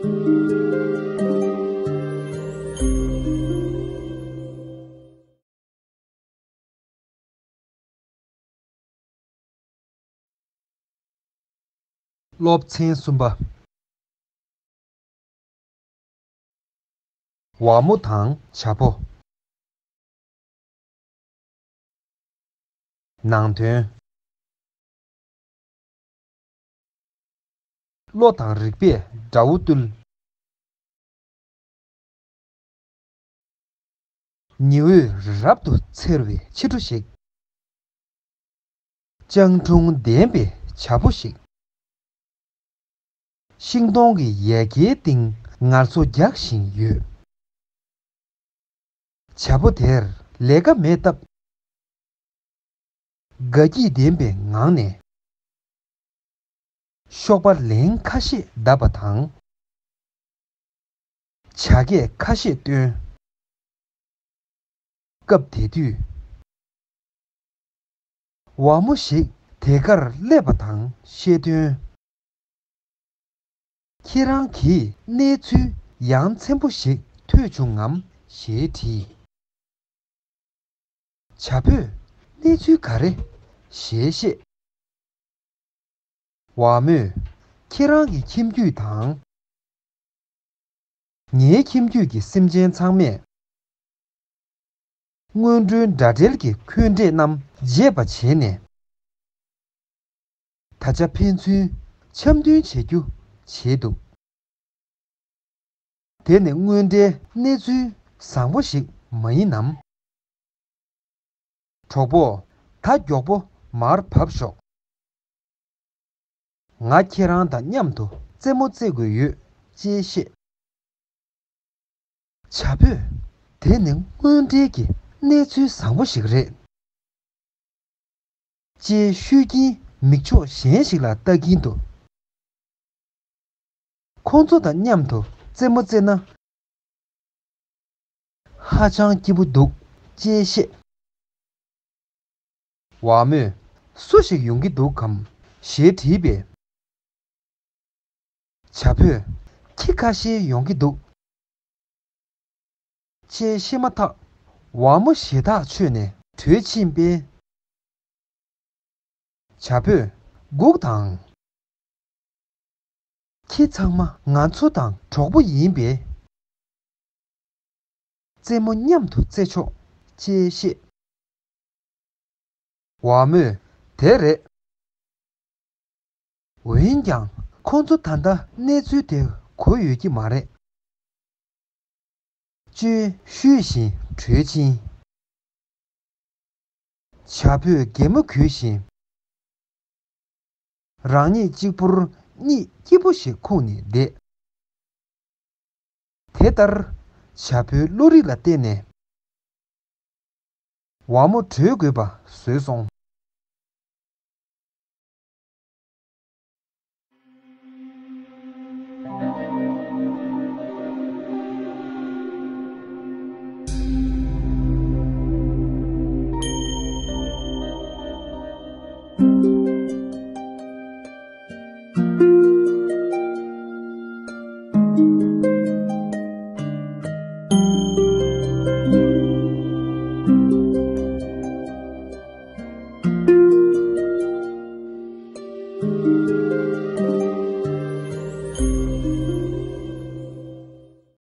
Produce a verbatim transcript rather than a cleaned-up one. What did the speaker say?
སློབ་ཚན་གསུམ་པ། ཝ་མོ་དང་བྱ་ཕོ། ནང་དོན། བློ་དང་རིག་པས་དགྲ་བོ་བཏུལ། ཉི་འོད་རབ་ཏུ་འཚེར་བའི་ཕྱི་དྲོ་ཞིག་སྤྱང་གྲུང་ལྡན་པའི་བྱ་ཕོ་ཞིག་ཤིང་སྡོང་གི་ཡལ་གའི་སྟེང་ངལ་གསོ་རྒྱག་བཞིན་ཡོད། བྱ་ཕོ་དེར་ལས་ཀ་མེད་སྟབས། དགའ་སྐྱིད་ལྡན་པའི་ངང་ནས། གཤོག་པ་ལན་ཁ་ཤས་བརྡབས་པ་དང་། བྱ་སྐད་ཁ་ཤས་བཏོན། སྐབས་དེ་དུས། ཝ་མོ་ཞིག་དེ་གར་སླེབས་པ་དང་ཤེས་དོན། ཁྱེད་རང་གིས་གནས་ཚུལ་ཡ་མཚན་པོ་ཞིག་ཐོས་བྱུང་ངམ་ཞེས་དྲིས། བྱ་ཕོས་གནས་ཚུལ་ག་རེ་ཞེས་བཤད། ཝ་མོས་ཁྱེད་རང་གི་ཁྱིམ་རྒྱུད་དང་། ངའི་ཁྱིམ་རྒྱུད་ཀྱི་སེམས་ཅན་ཚང་མས། སྔོན་འགྲོའི་དགྲ་འབྲེལ་གྱི་འཁོན་འགྲས་རྣམས་བརྗེད་པ་བྱས་ནས། ད་ཆ་ཕན་ཚུན་འཆམ་མཐུན་བྱེད་རྒྱུ་བྱས་འདུག་དེ་ནི་དངོས་འབྲེལ་གནས་ཚུལ་བཟང་པོ་ཞིག་མ་ཡིན་ནམ། གྲོགས་པོ། ད་མགྱོགས་པོ་མར་བབས་ཤོག་ང་ཁྱེད་རང་དང་མཉམ་དུ་རྩེད་མོ་རྩེ་དགོས་ཡོད་ཅེས་བཤད། བྱ་ཕོས། དེ་ནི་དངོས་འབྲེལ་གྱི་གནས་ཚུལ་བཟང་པོ་ཞིག་རེད། ཅེས་ཤོད་ཀྱིན་མིག་ཕྱོགས་གཞན་ཞིག་ལ་ལྟ་གིན་དུ། ཁོང་ཚོ་དང་མཉམ་དུ་རྩེད་མོ་རྩེ་ན། ཧ་ཅང་སྐྱིད་པོ་འདུག་ཅེས་བཤད། ཝ་མོས། སུ་ཞིག་ཡོང་གི་འདུག་གམ་ཞེས་དྲིས་པས། བྱ་ཕོས། ཁྱི་ཁ་ཤས་ཡོང་གི་འདུག་ཅེས་བཤད་མ་ཐག་ཝ་མོ་ཞེ་ཐག་ཆོད་ནས་བྲོས་ཕྱིན་པས། བྱ་ཕོས། སྒུག་དང་། ཁྱེད་ཚང་མ་ང་ཚོ་དང་གྲོགས་པོ་ཡིན་པས། རྩེད་མོ་མཉམ་དུ་རྩེ་ཆོག་ཅེས་བཤད། ཝ་མོས། དེ་རེད། འོན་ཀྱང་ཁོང་ཚོ་ད་ལྟ་གནས་ཚུལ་དེ་གོ་ཡོད་ཀྱི་མ་རེད། ཅེས་ཤོད་བཞིན་བྲོས་ཕྱིན། བྱ་ཕོས་གད་མོ་གུས་བཞིན། རང་ཉིད་གཅིག་པུར་གཉིད་སྐྱིད་པོ་ཞིག་ཁུག་ནས་བསྡད། དེ་ལྟར་བྱ་ཕོའི་བློ་རིག་ལ་བརྟེན་ནས། ཝ་མོ་བྲོས་དགོས་པ་བཟོས་སོང་།